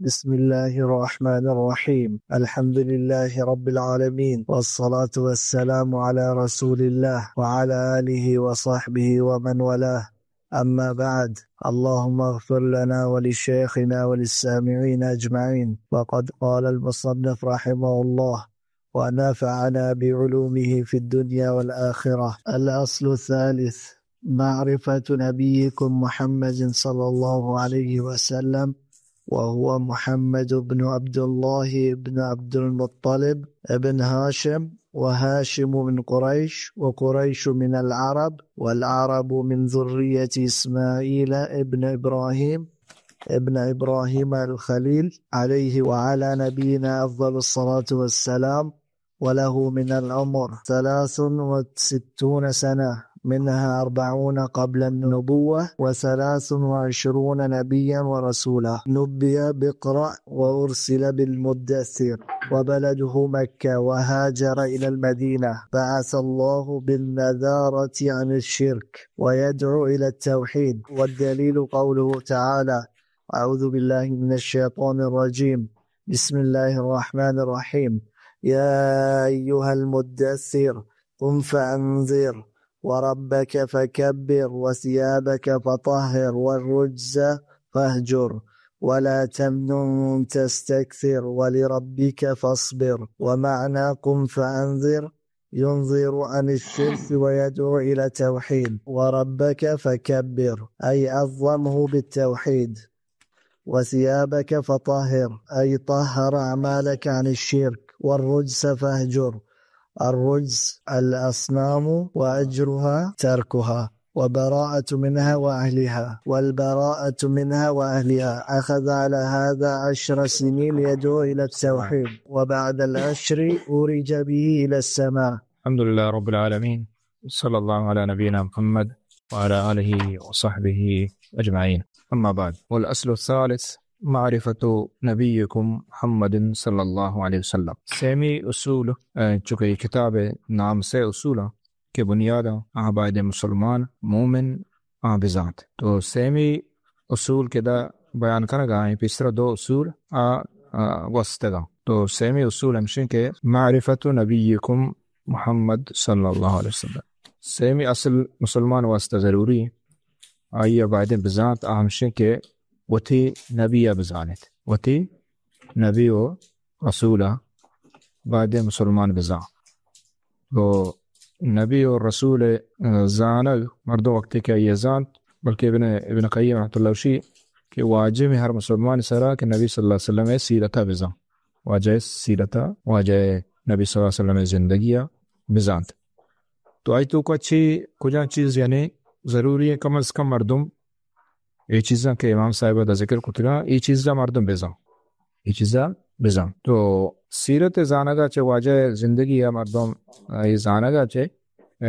بسم الله الرحمن الرحيم. الحمد لله رب العالمين، والصلاة والسلام على رسول الله وعلى آله وصحبه ومن والاه. أما بعد، اللهم اغفر لنا ولشيخنا وللسامعين أجمعين. وقد قال المصنف رحمه الله: ونفعنا بعلومه في الدنيا والآخرة. الأصل الثالث: معرفة نبيكم محمد صلى الله عليه وسلم، وهو محمد بن عبد الله بن عبد المطلب بن هاشم، وهاشم من قريش، وقريش من العرب، والعرب من ذرية إسماعيل ابن إبراهيم ابن إبراهيم الخليل، عليه وعلى نبينا أفضل الصلاة والسلام. وله من العمر ثلاث وستون سنة، منها أربعون قبل النبوة، وثلاث وعشرون نبيا ورسولا. نبئ بإقرأ وأرسل بالمدثر، وبلده مكة، وهاجر إلى المدينة، بعث الله بالنذارة عن الشرك ويدعو إلى التوحيد. والدليل قوله تعالى: أعوذ بالله من الشيطان الرجيم. بسم الله الرحمن الرحيم. يا أيها المدثر، قم فأنذر، وربك فكبر، وثيابك فطهر، والرجز فاهجر، ولا تمنن تستكثر، ولربك فاصبر. ومعنى قم فأنذر: ينذر عن الشرك ويدعو إلى التوحيد، وربك فكبر، أي عظمه بالتوحيد، وثيابك فطهر، أي طهر أعمالك عن الشرك، والرجس فاهجر. الرجس الأصنام وهجرها تركها، وبراءة منها وأهلها، والبراءة منها وأهلها. أخذ على هذا عشر سنين يدعو إلى التوحيد، وبعد العشر عرج به إلى السماء. الحمد لله رب العالمين، صلى الله على نبينا محمد وعلى آله وصحبه أجمعين. أما بعد، والأصل الثالث معرفة نبيكم محمد صلى الله عليه وسلم. سیمی اصول، اه، چونکہ اے کتاب ءِ نام سے اصول اَنت کہ بنیاد اَنت، آ باید مسلمان، مومن، آ بزانت۔ تو سیمی اصول کہ دا بیان کنگا ایں، پیسرا دو اصول آ، آ، گوستگا۔ تو سیمی اصول ہمشیں کہ معرفت نبیکم محمد صلی اللہ علیہ وسلم۔ سیمی اصل مسلمان واسطہ ضروری، آئی ءَ بایدیں بزانت، آ ہمشیں کہ وتی نبی ءَ بزانت، وتی نبی و رسول ءَ بایدیں مسلمان بزانت۔ تو نبی و رسول ءِ زانگ مردم وقتی کہ آئی ءَ زانت، بلکہ ابن، ابن قیم رحمۃ اللہ گوشی کہ واجب ہر مسلمان سرا کہ نبی صلی اللہ علیہ وسلم ءِ سیرت ءَ بزانت، واجہ ءِ سیرت ءَ، واجہ ءِ نبی صلی اللہ علیہ وسلم ءِ زندگی ءَ بزانت۔ تو آئی توکا چی کجا چیز یعنی ضروری ایں، کم از کم مردم اے چیزاں کہ امام صاحب ءَ ذکر کتگاں، اے چیزاں مردم بزان، اے چیزاں بزان۔ تو سیرت ءِ زانگ ءَ چہ واجہ ءِ زندگی ءَ مردم، آ، اے زانگ ءَ چہ، آ،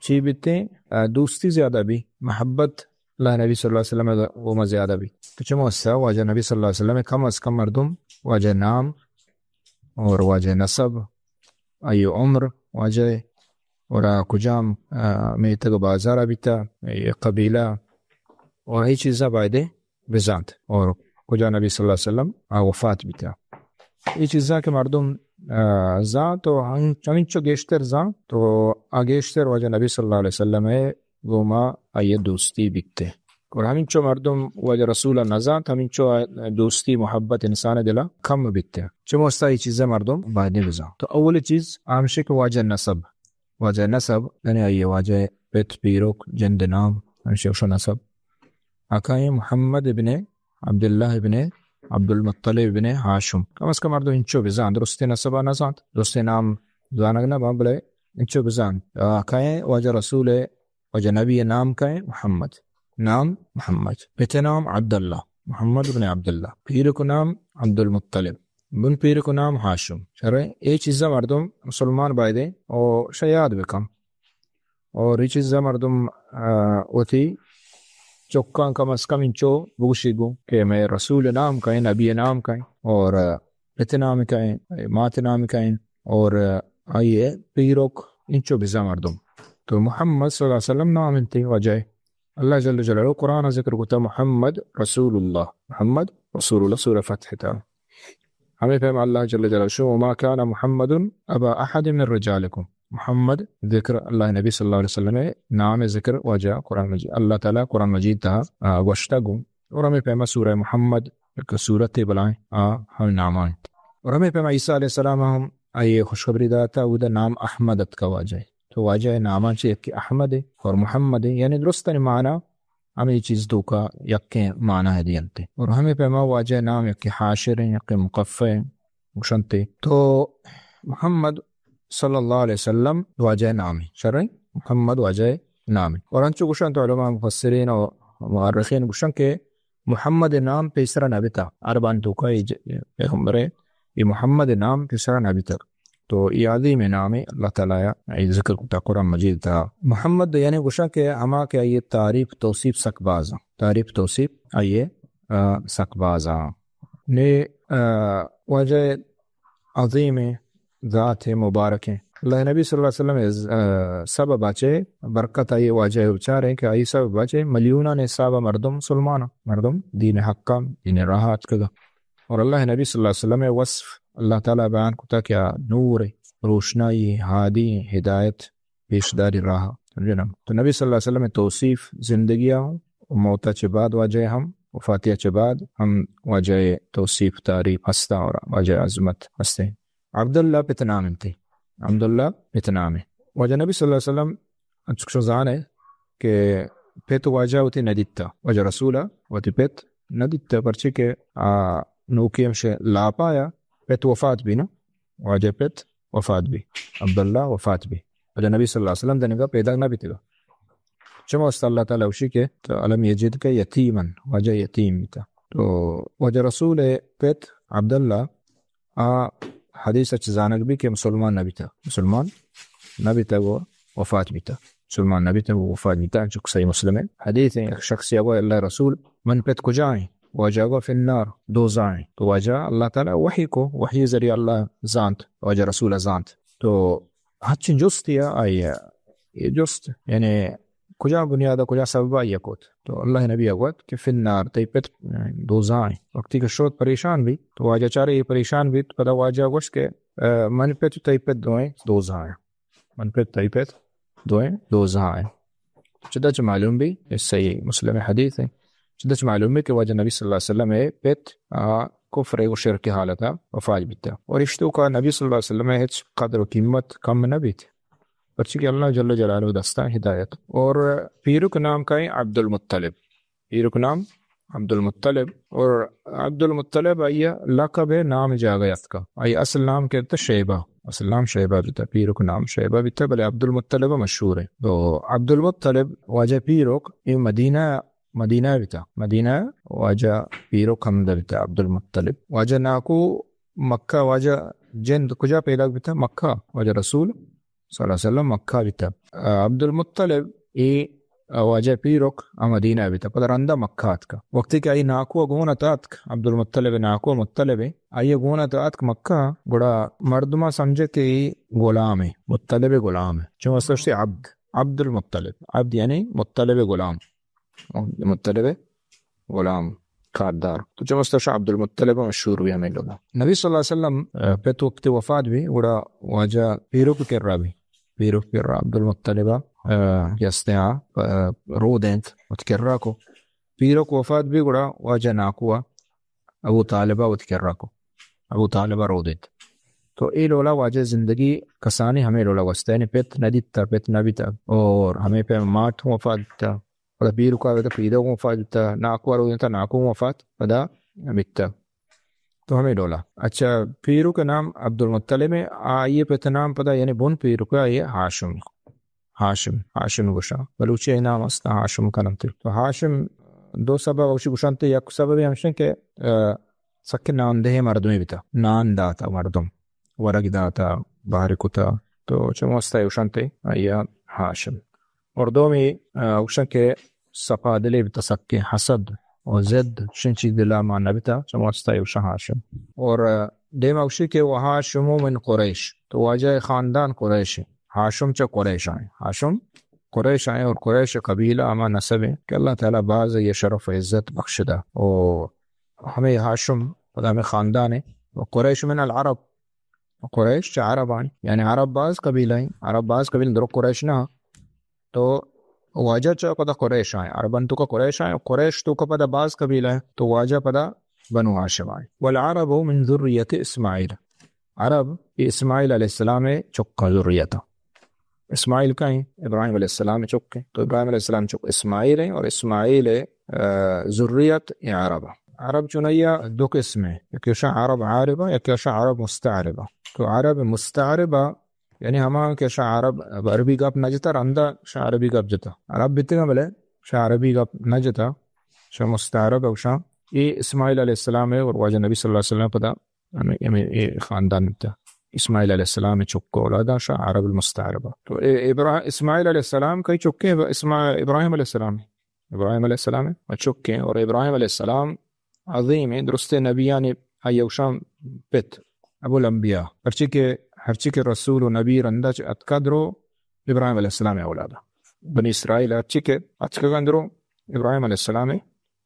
چی بیتیں؟ آ، دوستی زیادہ بی، محبت اللہ نبی صلی اللہ علیہ وسلم ءِ گوما زیادہ بی۔ تو چمو حصہ واجہ نبی صلی اللہ علیہ وسلم ءِ کم از کم مردم واجہ نام اور واجہ نسب، آئی عمر، واجہ ءِ اور آ کجام، آ، میتگ و بازار ءَ بیتا، اے قبیلہ، اور اے چیزاں بایدے بزانت، اور کجا نبی صلی اللہ علیہ وسلم آ وفات بیتا۔ اے چیزاں کہ مردم، آ، زانت و ہم-، ہمینچو گیشتر زانت تو آ گیشتر واجہ نبی صلی اللہ علیہ وسلم ءِ گوما آئی ءِ دوستی بیت۔ اور ہمینچو مردم واجہ رسول ءَ نزانت، ہمینچو آ دوستی محبت انسان ءِ دل ءَ کم بیت۔ چمو استا اے چیز ءَ مردم بایدیں بزانت۔ تو اولی چیز ہمشی کہ واجہ نسب، واجہ نسب یعنی آئی ءِ واجہ ءِ پت، پیرک، جند ءِ نام، ہمشی گوشاں نسب۔ آ کئے؟ محمد ابن عبداللہ ابن عبدالمطلب ابن ہاشم۔ کم از کم مردم انچو بزانت، درستیں نسب ءَ نزانت، درستیں نام زانگ نہ باں، بلے انچو بزانت۔ آ کئے؟ واجہ رسول ءِ، واجہ نبی ءِ نام کئے؟ محمد۔ نام محمد۔ پت ءِ نام عبداللہ، محمد ابن عبداللہ۔ پیرک ءِ نام عبدالمطلب۔ بن پیرک ءِ نام ہاشم۔ شریں، اے چیزاں مردم مسلمان بایدیں او شہ یاد بکن۔ اور اے چیزاں مردم، آ، وتی چکاں کم از کم انچو بگوشی گوں کہ مئے رسول ءِ نام کئے، نبی ءِ نام کئے، اور، آ، پت ءِ نام کئے، مات ءِ نام کئے، اور، آ، آئی ءِ پیرک انچو بزاں مردم۔ تو محمد صلی اللہ علیہ وسلم نام انت واجہ ءِ۔ اللہ جل جلالہ قرآن ذکر کتا محمد رسول اللہ، محمد رسول اللہ، سورہ فتح تا۔ ہمیں پیما اللہ جل جلالہ شو، وما كان محمد أبا أحد من رجالكم۔ محمد ذکر اللہ نبی صلی اللہ علیہ وسلم نام ذکر واجہ قرآن مجید، اللہ تعالی قرآن مجید تا، آ، گوشتا گوں۔ اور ہمیں پیما سورہ محمد ایک سورت بلائیں، آ، ہم نامائیں۔ اور ہمیں پیما عیسیٰ علیہ السلام ہم آئیے خوشخبری داتا، او دا نام احمد اتکا واجہ۔ تو واجہ نامان چہ یکی احمد اور محمد، یعنی درستانی معنی ہمیں چیز دوکا یکیں معنی ہے دینتے۔ اور ہمیں پیما واجہ نام یکی حاشر ہیں، یکی مقفع ہیں، گشنتے۔ تو محمد صلی اللہ علیہ وسلم واجہ نام ہے، شرعی محمد واجہ نام ہے۔ اور انچو گشنت علماء مفسرین اور مؤرخین گشن کہ محمد نام پیسرا نبیتا، عربان توکا یہ ج-، پیغمبر ہے، یہ محمد نام پیسرا نبیتا۔ تو یہ عظیم نام ہے، اللہ تعالی یا یہ ذکر کتا قرآن مجید تا۔ محمد یعنی گشن کہ ہما کہ یہ تعریف توصیف سک بازا، تعریف توصیف آئیے، آ، سک بازا۔ نے، آ، واجہ عظیم ذات مبارک ہیں۔ اللہ نبی صلی اللہ علیہ وسلم ز-، آ، سبب آچے برکت آئی واجہ بچار ہیں کہ آئی سبب آچے ملیونان حساب مردم مسلمان، مردم دین حقا، دین راہ اتکگا۔ اور اللہ نبی صلی اللہ علیہ وسلم وصف اللہ تعالی بیان کتا کہ آ نور، روشنائی، ہادی، ہدایت، پیشداری راہ۔ سمجھے نا؟ تو نبی صلی اللہ علیہ وسلم توصیف زندگی ہوں، موتا چہ بعد واجہ ہم، وفاتیا چہ بعد ہم واجہ توصیف تعریف ہستا اور واجہ عظمت ہستے۔ عبداللہ پت نام انتے۔ عبداللہ پت نام ہے۔ واجہ نبی صلی اللہ علیہ وسلم انچکشو زانے کہ پت واجہ وتی ندیتا۔ واجہ رسول وتی پت ندیتا، پرچے کہ آ نوکی ہمشے لاپایا پت وفات بی نا۔ واجہ پت وفات بی، عبداللہ وفات بی۔ واجہ نبی صلی اللہ علیہ وسلم دنگا پیدا نہ بیتگا۔ چما واسطہ اللہ تعالی وشی کہ تو الم یجدک یتیما، واجہ یتیم بیتا۔ تو واجہ رسول پت عبداللہ آ حدیث اچ زانگ بی کہ مسلمان نہ بیتا، مسلمان نہ بیتا، وہ وفات بیتا، مسلمان نہ بیتا، وہ وفات بیتا۔ چونکہ صحیح مسلم ہے حدیث ہے، ایک شخص یا وہ اللہ رسول من پت کجا ہیں؟ واجہ گو فی النار، دوزا ہیں۔ تو واجہ اللہ تعالی وحی کو، وحی ذریعہ اللہ زانت، واجہ رسول زانت۔ تو ہچ جست یا آئی، یہ جست یعنی کجا بنیاد، کجا سبب آئی کوت؟ تو اللہ نبی گوت کہ فی النار، تئی پت دوزا ہیں۔ وقتی کہ شوت پریشان بی، تو واجہ چارے یہ پریشان بی، پدا واجہ گوشت کہ، آ، من پت تئی پت دوئیں دوزا ہیں۔ من پت تئی پت دوئیں دوزا ہیں۔ چدا چہ معلوم بی، یہ صحیح مسلم حدیث ہے۔ چدا چہ معلوم بی کہ واجہ نبی صلی اللہ علیہ وسلم اے پت، آ، کفر و شرک حالتا وفات بیتا۔ اور اشتو کا نبی صلی اللہ علیہ وسلم ہچ قدر و قیمت کم نہ بیت۔ پرچہ کہ اللہ جل جلالہ دستا ہدایت۔ اور پیرک نام کا ہے عبد المطلب۔ پیرک نام عبد المطلب۔ اور عبد المطلب آئی لقب ہے، نام جاگہ اتکا۔ آئی اصل نام کہتا شیبہ۔ اصل نام شیبہ بیتا، پیرک نام شیبہ بیتا، بلے عبد المطلب مشہور ہے۔ تو عبد المطلب واجہ پیرک، یہ مدینہ، مدینہ بیتا۔ مدینہ واجہ پیرک ہم بیتا عبد المطلب۔ واجہ ناکو مکہ، واجہ جند کجا پیدا بیتا؟ مکہ۔ واجہ رسول صلی اللہ علیہ وسلم مکہ بیتا۔ آ، عبد المطلب اے، آ، واجہ پیرک آ مدینہ بیتا۔ پدا رندا مکہ اتکا۔ وقتی کہ آئی ناکو گون اتک، عبد المطلب ناکو مطلب ہے، آئی گون اتک مکہ، گڑا مردما سمجھے کہ اے غلام ہے، مطلب غلام ہے۔ چون واسطہ عبد، عبد المطلب، عبد یعنی مطلب غلام۔ مطلب غلام کاردار۔ تو چہ مستر شاہ عبد المطلب مشہور بی ہمیں لوگا۔ نبی صلی اللہ علیہ وسلم، آ، پت وقت وفات بی، گڑا واجہ پیرک کرا بی۔ پیرک کرا عبد المطلب، آ، کہ ہستے آ، آ، رود انت، وت کرا کو۔ پیرک وفات بی، گڑا واجہ ناکوا ابو طالبہ وت کرا کو۔ ابو طالبہ رود انت۔ تو اے لولا واجہ زندگی کسانی ہمیں لولا گوستا، یعنی پت ندیتا، پت نبیتا۔ اور ہمیں پہ مات وفات بیتا۔ پدا پیرکا بیتا، پیرک وفات بیتا، ناکو ءَ رودینتا، ناکو وفات پدا بیتا۔ تو ہمے ڈولا۔ اچھا، پیرک نام عبدالمطلب ہے، آئی پت نام پدا یعنی بن پیرک آئی ہاشم۔ ہاشم، ہاشم گوشاں۔ بلوچی نام است ہاشم کننت۔ تو ہاشم دو سبب اوشی گوشنت، یک سبب ہمشن کہ، آ، سکے نان دہ مردمے بیتا، نان داتا مردم، ورگ داتا، بہر کتا، تو چہ واسطہ اوشنت آئی ہاشم۔ اور دومی، آ، اوشن کہ صفا دلے بیتا، سکیں حسد و ضد، چنچی دلا مان نبیتا، چہ واسطہ اوشن ہاشم۔ اور، آ، دیما اوشی کہ وہاشم من قریش، تو واجہ خاندان قریش ہے، ہاشم چہ قریش آئیں، ہاشم قریش آئیں اور قریش قبیلہ ہما نسب ہیں کہ اللہ تعالیٰ باز یہ شرف و عزت بخشدہ۔ و ہمیں ہاشم پدا ہمیں خاندان ہے۔ و قریش من العرب، قریش چہ عرب آئیں، یعنی عرب باز قبیلہ ہیں، عرب باز قبیلہ، درو قریش نہ۔ تو واجہ چہ پدا قریش آئیں، عربان تو کا قریش آئیں، قریش تو کا پدا باز قبیلہ ہیں، تو واجہ پدا بنو ہاشم آئیں۔ والعرب من ذریت اسماعیل، عرب یہ اسماعیل علیہ السلام چکا ذریت۔ اسماعیل کہیں؟ ابراہیم علیہ السلام چک ہیں۔ تو ابراہیم علیہ السلام چک اسماعیل ہیں اور اسماعیل، آ، ذریت یہ عرب۔ عرب چنیا دو قسم ہیں، یک شاہ عرب عاربہ، یک شاہ عرب مستعربہ۔ تو عرب مستعربہ یعنی ہما کہ شاہ عرب، عربی گپ نہ جتا، رندا شاہ عربی گپ جتا۔ عرب بیتگا بلے شاہ عربی گپ نہ جتا، شاہ مستعرب اوشاں۔ یہ اسماعیل علیہ السلام ہے اور واجہ نبی صلی اللہ علیہ وسلم پدا ہمیں، ہمیں یہ خاندان بیتا۔ اسماعیل علیہ السلام چک اولاداں شاہ عرب المستعربہ۔ تو اے ابراہ-، اسماعیل علیہ السلام کئی چکے؟ اسما-، ابراہیم علیہ السلام، ابراہیم علیہ السلام و چکے۔ اور ابراہیم علیہ السلام عظیم ہیں، درست نبیانی آئی اوشاں پت، ابو الانبیاء۔ ہرچی کہ، ہرچی کہ رسول و نبی رندا چہ اتکا درو ابراہیم علیہ السلام اولادا۔ بنی اسرائیل ہرچی کہ اتکگاں درو ابراہیم علیہ السلام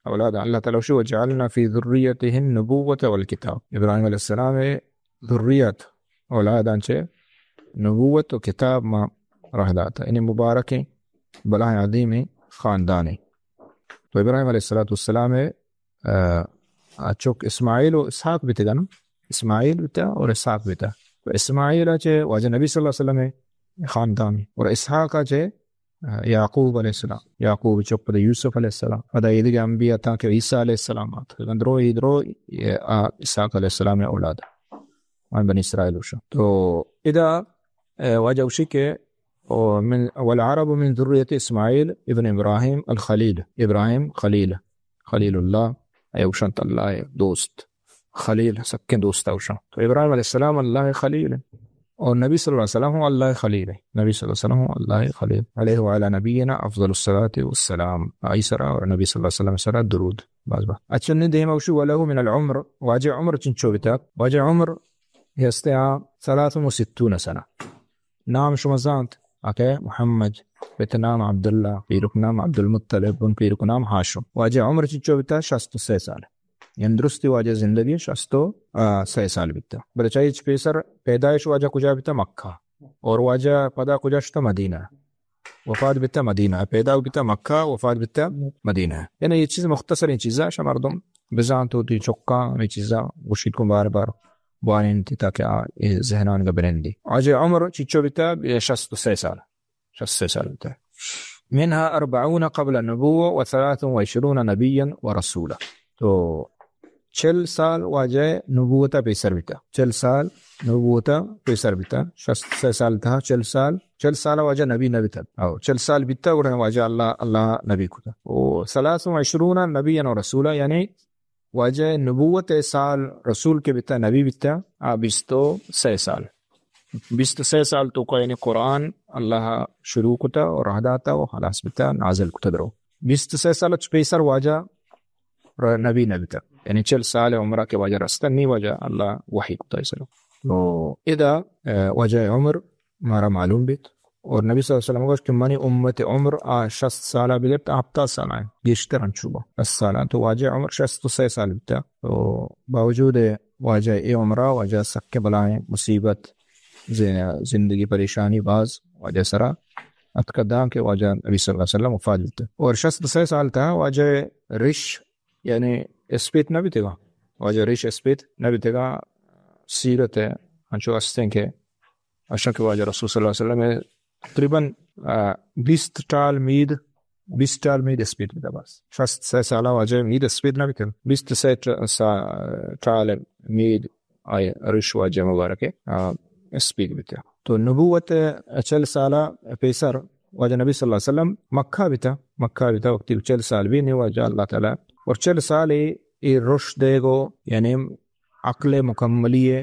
اولادا۔ اللہ تعالیٰ وشی وجعلنا فی ذریتہ النبوۃ والکتاب۔ ابراہیم علیہ السلام ذریت اولاداں چہ نبوت و کتاب ما راہ داتا۔ یعنی مبارکیں بلاہیں عظیمیں خاندانے۔ تو ابراہیم علیہ الصلوۃ والسلام آ، آ چک اسماعیل و اسحاق بیتگا نا؟ اسماعیل بیتا اور اسحاق بیتا۔ تو اسماعیل چہ واجہ نبی صلی اللہ علیہ وسلم خاندان اور اسحاق چہ، آ، یعقوب علیہ السلام، یعقوب چک پدا یوسف علیہ السلام، پدا ایدگہ انبیاء تاں کہ عیسیٰ علیہ السلام آت۔ درو، ای درو، یہ، آ، اسحاق علیہ السلام اولاد۔ آن بنی اسرائیل اوشاں۔ تو ادا، آ، واجہ اوشی کہ، او من، والعرب من ذریت اسماعیل ابن ابراہیم الخلیل، ابراہیم خلیل، خلیل اللہ، اے اوشنت اللہ دوست، خلیل سکیں دوست اوشن۔ تو ابراہیم علیہ السلام اللہ خلیل ہیں اور نبی صلی اللہ علیہ وسلم ہوں اللہ خلیل ہیں۔ نبی صلی اللہ علیہ وسلم ہوں اللہ خلیل۔ علیہ وعلی نبینا افضل الصلاۃ والسلام۔ آئی سرا اور نبی صلی اللہ علیہ وسلم سرا درود۔ باز باز۔ اچھا، نی دیم اوشی ولہ من العمر، واجہ عمر چنچو بیتا؟ واجہ عمر ہستے آ ثلاث و ستون سنہ۔ نام شما زانت؟ آکہ محمد، پت نام عبداللہ، پیرک نام عبدالمطلب، بن پیرک نام ہاشم۔ واجہ عمر چنچو بیتا؟ شست و سئے سال۔ یعنی درستی واجہ زندگی شست و سئے سال بیتا۔ بلے چاہیے چہ پیسر پیدائش واجہ کجا بیتا؟ مکہ۔ اور واجہ پدا کجا شتا؟ مدینہ۔ وفات بیتا مدینہ، پیدا بیتا مکہ، وفات بیتا مدینہ۔ یعنی یہ چیز مختصریں چیزا شما مردم بزانت و تی چکاں ہمیں چیزا گوشیت کن بار بار بوانینتی تاکہ آ اے ذہنان گا بنندی۔ واجہ عمر چیچو بیتا؟ شست و سئے سال، شست و سئے سال بیتا۔ منها اربعون قبل النبوة و ثلاث و عشرون نبیا و رسولا۔ تو چل سال واجہ نبوت پیسر بیتا۔ چل سال نبوت پیسر بیتا۔ شست سئے سال تہا چل سال، چل سال واجہ نبی نہ بیتا۔ او چل سال بیتا گڑا واجہ اللہ، اللہ نبی کتا۔ او ثلاث و عشرون نبیا و رسولا، یعنی واجہ نبوت سال رسول کہ بیتا، نبی بیتا، آ بیست و سئے سال۔ بیست و سئے سال توکا یعنی قرآن اللہ شروع کتا و راہ داتا و خلاص بیتا، نازل کتا درو۔ بیست و سئے سال چہ پیسر واجہ ر-، نبی نہ بیتا۔ یعنی چل سال عمرہ کہ واجہ رستا، نی واجہ اللہ وحی کتا ایسرا۔ تو ادا، آ، واجہ عمر مارا معلوم بیت۔ اور نبی صلی اللہ علیہ وسلم گوشت کہ منی امت عمر آ شست سالہ بگرت، ہفتاد سالہ ہیں، گیشتر انچو با۔ شست سالہ تو واجہ عمر شست و سئے سال بیتا۔ تو باوجود واجہ اے عمرہ، واجہ سکیں بلاہیں مصیبت، زی-، زندگی پریشانی باز واجہ سرا اتکا داں کہ واجہ نبی صلی اللہ علیہ وسلم وفات بیتا۔ اور شست و سئے سال تہا واجہ رش یعنی اسپیت نہ بیتگا، واجہ ریش اسپیت نہ بیتگا۔ سیرت ہے، انچو استیں کہ اشاں کہ واجہ رسول صلی اللہ علیہ وسلم تقریباً، آ، بیست ٹال مید، بیست ٹال مید اسپیت بیتا بس۔ شست سئے سالہ واجہ مید اسپیت نہ بیتگ۔ بیست سئے ٹ-، سا-، ٹال مید آئی ریش واجہ مبارک، آ، اسپیت بیتا۔ تو نبوت چل سالہ پیسر واجہ نبی صلی اللہ علیہ وسلم مکہ بیتا، مکہ بیتا وقتی چل سال بی نی واجہ اللہ تعالی اور چل سال ای، ای رشد دیگو، یعنی عقل مکملی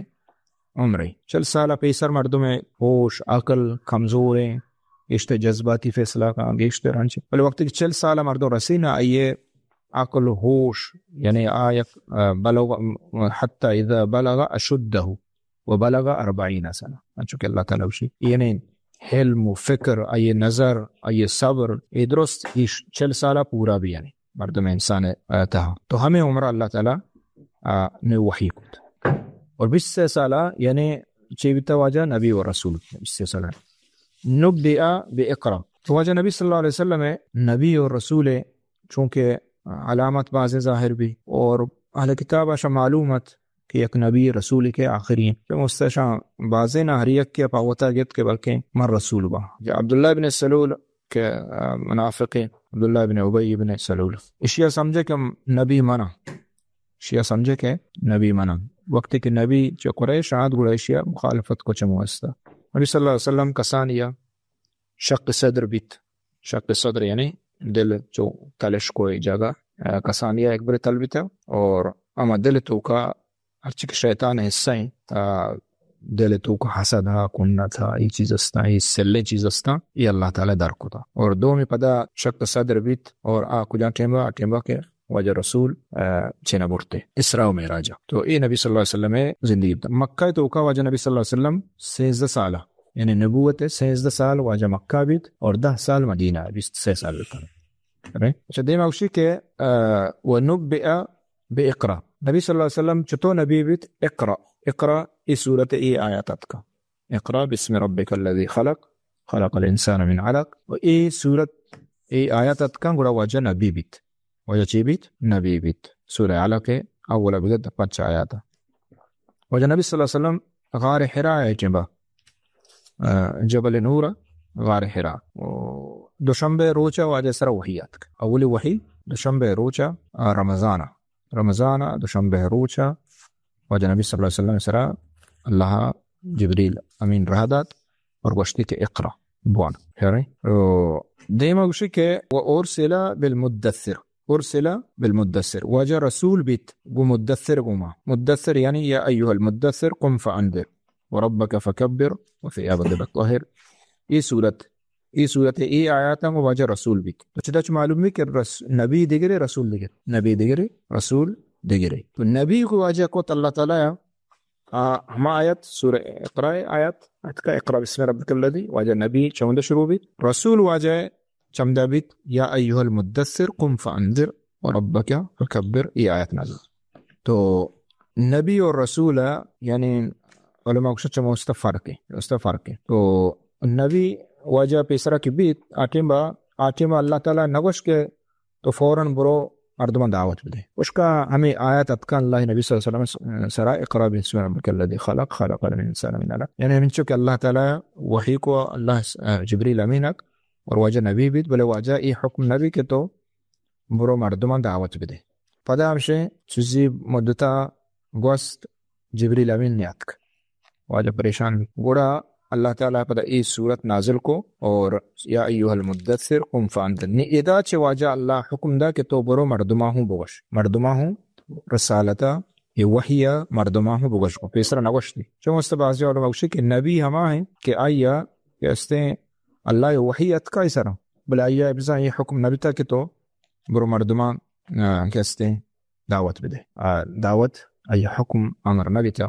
عمرے۔ چل سال پیسر مردم ہوش، عقل کمزور ہیں، گیشتر جذباتی فیصلہ کا گیشتر ہنچ۔ بلے وقتی کہ چل سال مردم رسی نا، آئیے عقل، ہوش، یعنی آ یک، آ، بلغ، حتی اذا بلغ اشدہ و بلغ اربعین سنہ، انچو کہ اللہ تعالی گوشی۔ یعنی حلم و فکر، آئی نظر، آئی صبر، اے درست اے چل سالا پورا بیانی مردم انسان تہا۔ تو ہمیں عمر اللہ تعالی آ، نو وحی کت۔ اور بیست سالا، یعنی چی بیتا واجہ نبی و رسول، بیست سالا۔ نبئ بإقرأ۔ تو واجہ نبی صلی اللہ علیہ وسلم نبی و رسول، چونکہ علامت بازیں ظاہر بی اور اہل کتاب اشا معلومت کہ یک نبی رسول کہ آخری ہیں۔ تو مستشان بازیں نہ ہر یک کے پاوتا گت کہ بلکہ من رسول با۔ جا عبداللہ بن سلول کہ، آ، منافق، عبداللہ بن ابی بن سلول، اشیا سمجھے کہ نبی منا، اشیا سمجھے کہ نبی منا۔ وقتی کہ نبی چہ قریش آت گڑا اشیا مخالفت کو چمو استا۔ نبی صلی اللہ علیہ وسلم کسانیا شق صدر بیت۔ شق صدر یعنی دل چو تلش کو جگہ، آ، کسانیا ایک بر تل بیتا اور اما دل توکا ہرچی کہ شیطان حصہ ہیں، آ، دل توکا حسد ہا، کنت ہا، یہ چیز استا، یہ سلیں چیز استا، یہ اللہ تعالی در کتا۔ اور دومی پدا شق صدر بیت اور آ کجا ٹیمبا، آ ٹیمبا کہ واجہ رسول، آ، چنا برتے اسراء و معراج۔ تو اے نبی صلی اللہ علیہ وسلم زندگی بیتا۔ مکہ توکا واجہ نبی صلی اللہ علیہ وسلم سیزدہ سال، یعنی نبوت سیزدہ سال واجہ مکہ بیت اور دہ سال مدینہ، بیست سہ سال بیت۔ اچھا، دیما گوشی کہ، آ، ونبئ بإقرأ۔ نبی صلی اللہ علیہ وسلم چتو نبی بیت؟ اقرأ۔ اقرأ، ای سورت، ای آیات اتکا۔ اقرأ باسم ربك الذي خلق، خلق الإنسان من علق۔ و ای سورت، ای آیات اتکا، گڑا واجہ نبی بیت۔ واجہ چی بیت؟ نبی بیت۔ سورہ علق اولا بگت پنچ آیات۔ واجہ نبی صلی اللہ علیہ وسلم غار حراء ٹیمبا، آ، جبل نور، غار حراء۔ و دوشنبے روچا واجہ سرا وحی آتک۔ اولی وحی دوشنبے روچا، آ، رمضان۔ رمضان ء دوشنبہ ء روچ ء واجہ نبی صلی اللہ علیہ وسلم ء سرا اللہ ء جبریل امین راہ دات اور گوشتی کہ اقرا، بوان۔ خیر ایں؟ او دیما گوشی کہ و ارسل بالمدثر، ارسل بالمدثر، واجہ رسول بیت گو مدثر گوما۔ مدثر یعنی یا ایها المدثر قم فانذر وربك فكبر وثيابك فطهر۔ ای سورت ای سورت ء ای آیاتاں گوں واجہ رسول بیت۔ تو چدا چہ معلوم بیت کہ رس-، نبی دگرے، رسول دگرے۔ نبی دگرے، رسول دگرے۔ تو نبی کو واجہ کو اللہ تعالی آ ہما آیت سورہ اقرا آیت اتکا، اقرا باسم ربک الذی، واجہ نبی چمدا شروع بیت۔ رسول واجہ چمدا بیت، یا ایها المدثر قم فانذر وربک فکبر، ای آیت نازل۔ تو نبی اور رسول، یعنی علماء گوشت چمو است فرق ہے، است فرق ہے۔ تو نبی واجہ پیسرا کہ بیت، آ ٹیما، آ ٹیما اللہ تعالی نگوش کہ تو فوراً برو مردمان دعوت بدے۔ اشکا ہمیں آیت اتکان اللہ نبی صلی اللہ علیہ وسلم سرا اقرا باسم ربک الذی خلق، خلق الانسان من علق۔ یعنی ہمینچو کہ اللہ تعالی وحی کو اللہ جبریل امینک اور واجہ نبی بیت، بلے واجہ ای حکم نبی کہ تو برو مردمان دعوت بدے۔ پدا ہمشے چیزی مدتا گوست جبریل امین نیاتک۔ واجہ پریشان بی۔ گڑا اللہ تعالی پدا ای سورت نازل کو اور یا ایها المدثر قم فانذر۔ نی ادا چہ واجہ اللہ حکم دا کہ تو برو مردما ہوں بگوش۔ مردما ہوں رسالتا یہ وحی مردما ہوں بگوش کو۔ پیسرا نگوشتی۔ چون است بعضی علماء گوشی کہ نبی ہما ہیں کہ آیا کہ استے اللہ وحی اتکا ای سرا۔ بلے آیا بزاں یہ حکم نبیتا کہ تو برو مردمان، آ، کہ استے دعوت بدے۔ آ، دعوت آئی حکم امر نہ بیتا۔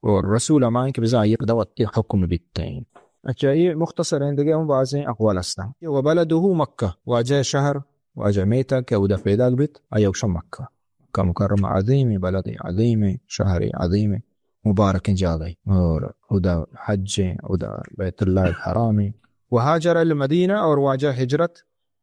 اور رسول ہمائیں کہ بزاں آئی دعوت تی حکم بیتے۔ اچھا، یہ مختصر ہیں، دگہ ہم بازیں اقوال ہستاں۔ یہ وبلده مکہ، واجہ شہر، واجہ میتا کہ اودا پیدا بیت، آئی اوشا مکہ۔ مکہ مکرمہ عظیم، بلد عظیم، شہر عظیم، مبارکیں جاگہ۔ اور اودا حج، اودا بیت اللہ الحرام۔ وهاجر المدینہ، اور واجہ ہجرت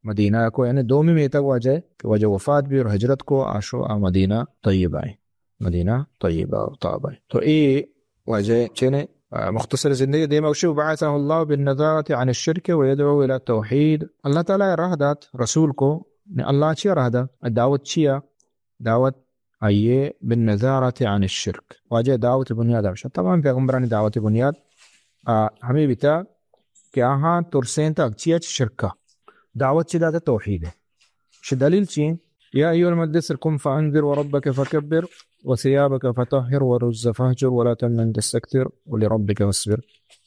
مدینہ کو، یعنی دومی میتگ واجہ کہ واجہ وفات بی اور ہجرت کو، آشو آ مدینہ طیبہ ہیں۔ مدینہ طیبہ و طابہ ہیں۔ تو اے واجہ چنے، آ، مختصر زندگی دیما گوشی، وبعثه الله بالنذارة عن الشرك ويدعو إلى التوحيد۔ اللہ تعالی راہ دات رسول کو، نے اللہ چیا راہ دات؟ دعوت چیا؟ دعوت آئیے بالنذارة عن الشرك۔ واجہ دعوت بنیاد ہمشہ۔ تمام پیغمبرانی دعوت بنیاد، آ، ہمیں بیتا کہ آہاں ترسینتگ چیا؟ چہ شرکا۔ دعوت چی داتا؟ توحید ہے۔ شی دلیل چی؟ یا ایها المدثر قم فانذر وربك فكبر وثيابك فطهر والرجز فاهجر ولا تمنن تستكثر ولربك فاصبر۔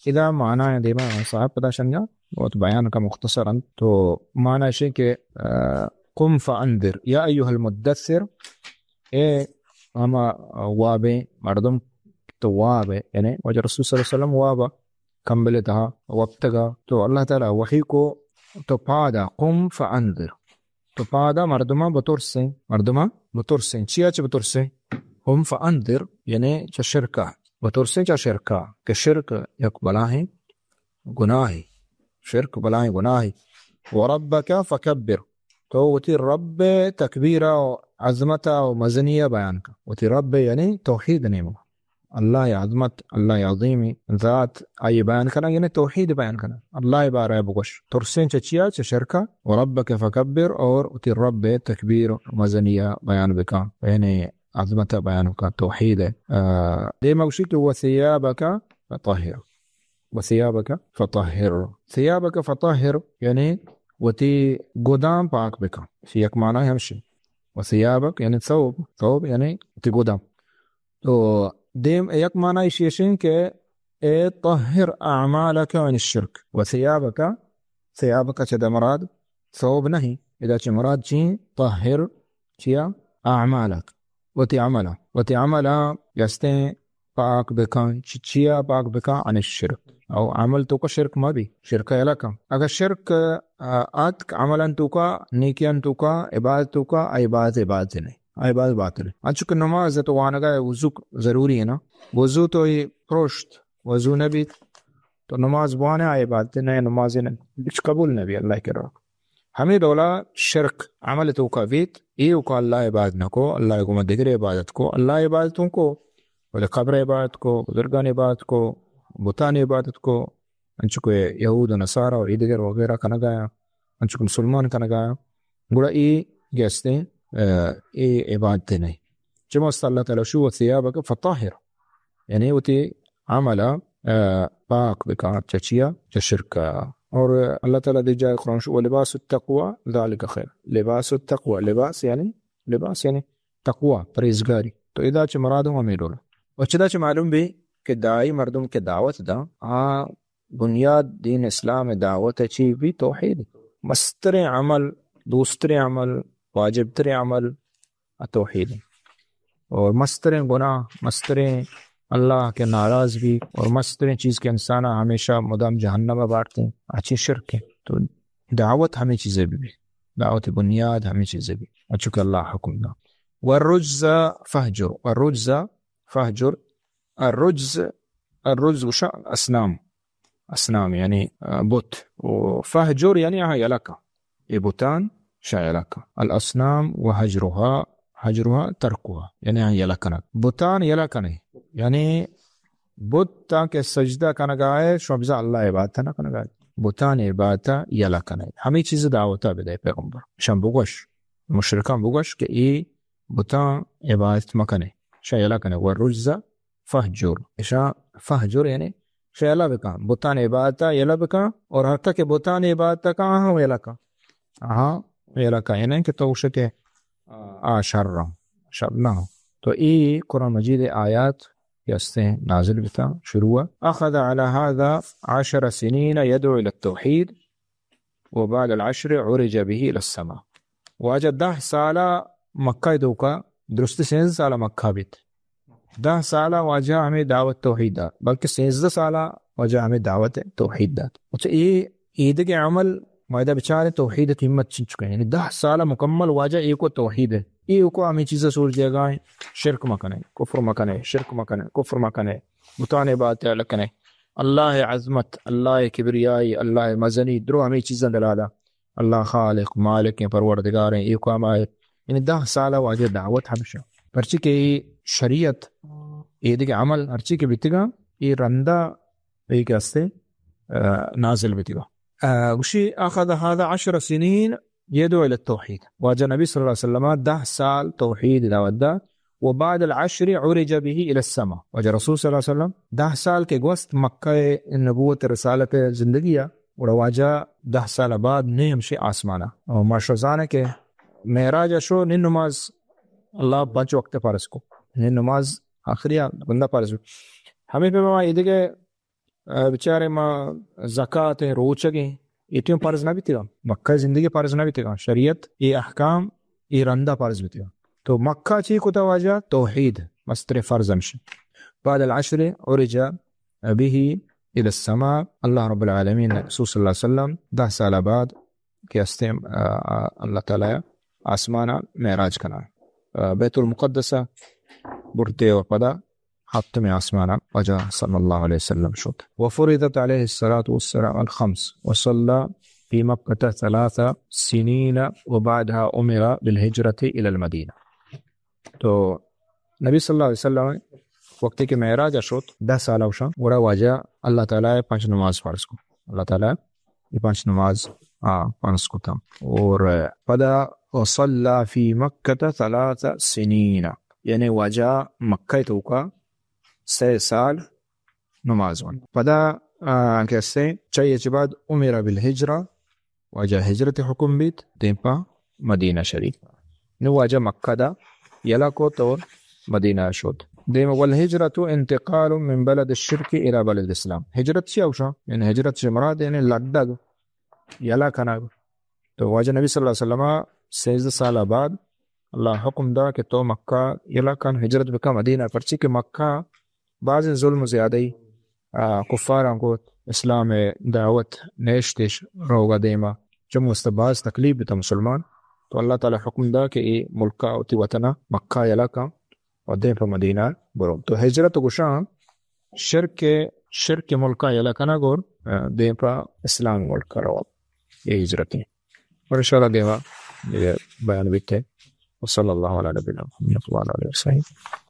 ادا معنی دیما صاحب پدا شنگا بہت بیان کا مختصر انت۔ تو معنی شی کہ، آ، قم فانذر، یا ایها المدثر، اے ہما وابیں مردم تو واب ہے، یعنی واجہ رسول صلی اللہ علیہ وسلم وابا کمبل تہا وپتگا۔ تو اللہ تعالی وحی کو، تو پادا، قم فانذر، تو پادا مردماں بترسیں، مردماں بترسیں۔ چیا چہ بترسیں؟ قم فانذر، یعنی چہ شرکا، بترسیں چہ شرکا، کہ شرک یک بلاہیں گناہے، شرک بلاہیں گناہے۔ وربک فکبر، تو وتی رب تکبیر و عظمت و مزنی بیان کن۔ وتی رب یعنی توحید نیمگا۔ اللہ عظمت، اللہ عظیم ذات، آئی بیان کنگ یعنی توحید بیان کنگ۔ اللہ بارہ بگوش، ترسیں چہ چیا؟ چہ شرکا۔ وربک فکبر، اور وتی رب تکبیر مزنی بیان بکن، یعنی عظمت بیان بکن، توحید۔ آ، دیما گوشی کہ وثیابک فطہر، وثیابک فطہر، ثیابک فطہر، یعنی وتی گدان پاک بکن۔ یک معنی ہمشی۔ وثیابک یعنی ثوب، ثوب یعنی وتی گدان۔ تو دیم یک معنی ایشی اش انت کہ اے طہر اعمالک عن الشرک۔ وثیابک، ثیابک چہ دے مراد ثوب نہیں، ادا چہ مراد چی؟ طہر، چیا؟ اعمالک، وتی عمل، وتی عمل گستیں پاک بکن۔ چ-، چیا پاک بکن؟ عن الشرک۔ او عمل توکا شرک مہ بی، شرک یلہ کن۔ اگر شرک، آ، اتک عملان توکا، نیکیان توکا، عبادت توکا، آ عبادت عبادت نہیں، آ عبادت باطل ہے۔ انچو کہ نماز تو وانگا وضو ضروری ہے نا، وضو تو یہ پروشت، وضو نہ بیت تو نماز بوانے، آ عبادت نہیں، نماز نہیں، ہچ قبول نہ بی اللہ کرا۔ ہمے ڈولا شرک عمل توکا بیت، ایوکا اللہ عبادت نہ کو، اللہ گوما دگرے عبادت کو، اللہ عبادتوں کو، ولے قبر عبادت کو، بزرگان عبادت کو، بتان عبادت کو، انچو کہ یہود و نصارہ و ایدگر وغیرہ کنگایا، انچو کہ مسلمان کنگایا، گڑا اے گستیں، آ، اے عبادت نہیں۔ چمست اللہ تعالی شو وثیابک فطہر، یعنی وتی عمل، آ، پاک بکن چہ چیا؟ چہ شرکا۔ اور اللہ تعالی دی جائے قرآن شو، ولباس التقوی ذلک خیر۔ لباس التقوی، لباس یعنی، لباس یعنی تقوی، پرہیزگاری۔ تو ادا چہ مراد ہم ہمیں ڈول۔ و چدا چہ معلوم بی کہ دائی مردم کہ دعوت دا، آ بنیاد دین اسلام دعوت چی بی؟ توحید۔ مستریں عمل، دوستریں عمل، واجب تریں عمل توحید۔ اور مستریں گناہ، مستریں اللہ کے ناراض بی، اور مستریں چیز کہ انسان ہمیشہ مدام جہنم بارتے، اچی شرک ہے۔ تو دعوت ہمیں چیزیں بی، دعوت بنیاد ہمیں چیزیں بی، اچو کہ اللہ حکم دا۔ والرجز فہجر، والرجز فہجر، الرجز، الرجز گوشا اصنام، اصنام یعنی، آ، بت، و فہجر یعنی آہاں یلہ کن، اے بتان شاں یلہ کن۔ الاصنام و ہجرہا، ہجرہا ترکہا، یعنی آہاں یلہ کنگ۔ بتان یلہ کنے، یعنی بت تاں کہ سجدہ کنگا ہے، شما بزاں اللہ عبادت نہ کنگا ہے۔ بتان عبادت یلہ کنے۔ ہمیں چیز دعوتا بدے پیغمبر۔ شان بگوش، مشرکان بگوش کہ اے بتان عبادت مکنے، شاں یلہ کنے۔ والرجز فہجر۔ اشاں فہجر یعنی شاں یلہ بکن، بتان عبادتا یلہ بکن، اور ہر تک بتان عبادتا کن، آہاں یلہ کن، آہاں یلہ کن۔ یعنی کہ تو گوشے کہ آ شر، شر نہ۔ تو اے قرآن مجید آیات کہ استیں نازل بتا، شروع۔ اخذ على هذا عشر سنين يدعو الى التوحيد وبعد العشر عرج به الى السماء۔ واجہ دہ سالہ مکہ توکا، درست سیزدہ سالہ مکہ بیت۔ دہ سالہ واجہ ہمیں دعوت توحید دات، بلکہ سیزدہ سالہ واجہ ہمیں دعوت توحید دات۔ اچھا، اے ایدگہ عمل ما ادا بچاریں توحید قیمت چنچکے، یعنی دہ سالہ مکمل واجہ ایوکو توحید ہے، ایوکو ہمیں چیزیں سوچ دیگا ہیں، شرک مکنے، کفر مکنے، شرک مکنے، کفر مکنے، بتان عبادت یلہ کنے، اللہ عظمت، اللہ کبریائی، اللہ مزنی، درو ہمیں چیزیں دلالا۔ اللہ خالق، مالک ہیں، پروردگار ہیں، ایوکو ہمائے۔ یعنی دہ سالہ واجہ دعوت ہمشہ۔ پرچی کہ اے شریعت، ایدگہ عمل ہرچی کہ بیتگا، اے رندا اے کہ استے، آ، نازل بیتگا۔ آ، گوشی، اخذ هذا عشر سنين يدعو الى التوحيد۔ واجہ نبی صلی اللہ علیہ وسلم دہ سال توحید دعوت دا، وبعد العشر عرج به الى السماء۔ واجہ رسول صلی اللہ علیہ وسلم دہ سال کہ گوست مکہ نبوت رسالت زندگی، گڑا واجہ دہ سال بعد نی ہمشی آسمانا۔ اور ما شو زانے کہ معراج شو نی نماز اللہ پنچ وقت فرض کو۔ نی نماز آخری بندہ فرض کو۔ ہمیں پہ ما ایدگہ، آ، بچارے ما زکات ہیں، روچگ ہیں، ایتیوں فرض نہ بیتگا۔ مکہ زندگی فرض نہ بیتگا۔ شریعت، اے احکام، اے رندا فرض بیتگا۔ تو مکہ چی کتا واجہ؟ توحید، مستر فرض ہمشی۔ بعد العشر عرج به الى السماء، اللہ رب العالمین رسول صلی اللہ علیہ وسلم دہ سال بعد کہ ہستیں، آ، آ، اللہ تعالی آسمان معراج کنا، آ، بیت المقدس برتے و پدا ہپتم آسمان واجہ صلی اللہ علیہ وسلم شد۔ وفرضت عليه الصلاة والسلام الخمس وصلى في مكة ثلاث سنين وبعدها أمر بالهجرة إلى المدينة۔ تو نبی صلی اللہ علیہ وسلم وقتی کہ معراج شد، دہ سال اوشان، گڑا واجہ اللہ تعالی پنچ نماز فرض کو۔ اللہ تعالی یہ پنچ نماز، آ، فرض کو تم۔ اور پدا وصلى في مكة ثلاث سنين، یعنی واجہ مکہ توکا سہ سال نماز ون۔ پدا، آ، کہ ہستیں، چہ اچ بعد أمر بالهجرة، واجہ ہجرت حکم بیت، دیم پہ مدینہ شریف۔ نو واجہ مکہ دا یلا کو تو مدینہ شد۔ دیم والهجرة انتقال من بلد الشرك إلى بلد الإسلام۔ ہجرت چی اوشا؟ یعنی ہجرت سے مراد یعنی لڈگ، یلا کنگ۔ تو واجہ نبی صلی اللہ علیہ وسلم سیزدہ سال بعد اللہ حکم دا کہ تو مکہ یلا کن، ہجرت بکا مدینہ، پرچی کہ مکہ باز ظلم و زیادہی، آ، کفاراں کو اسلام دعوت نیشتش روگا دیما، چم واسطہ باز تکلیف بتا مسلمان۔ تو اللہ تعالی حکم دا کہ اے ملکا وتی وطنہ مکہ یلا کن و دیم پہ مدینہ برو۔ تو ہجرت گوشاں شرک، شرک ملکا یلا کنگ اور، آ، دیم پہ اسلام ملکا رو۔ یہ ہجرت ہے۔ اور انشاءاللہ دیما یہ بیان بیتے۔ وصلی اللہ علی نبینا محمد وعلی آلہ وصحبہ۔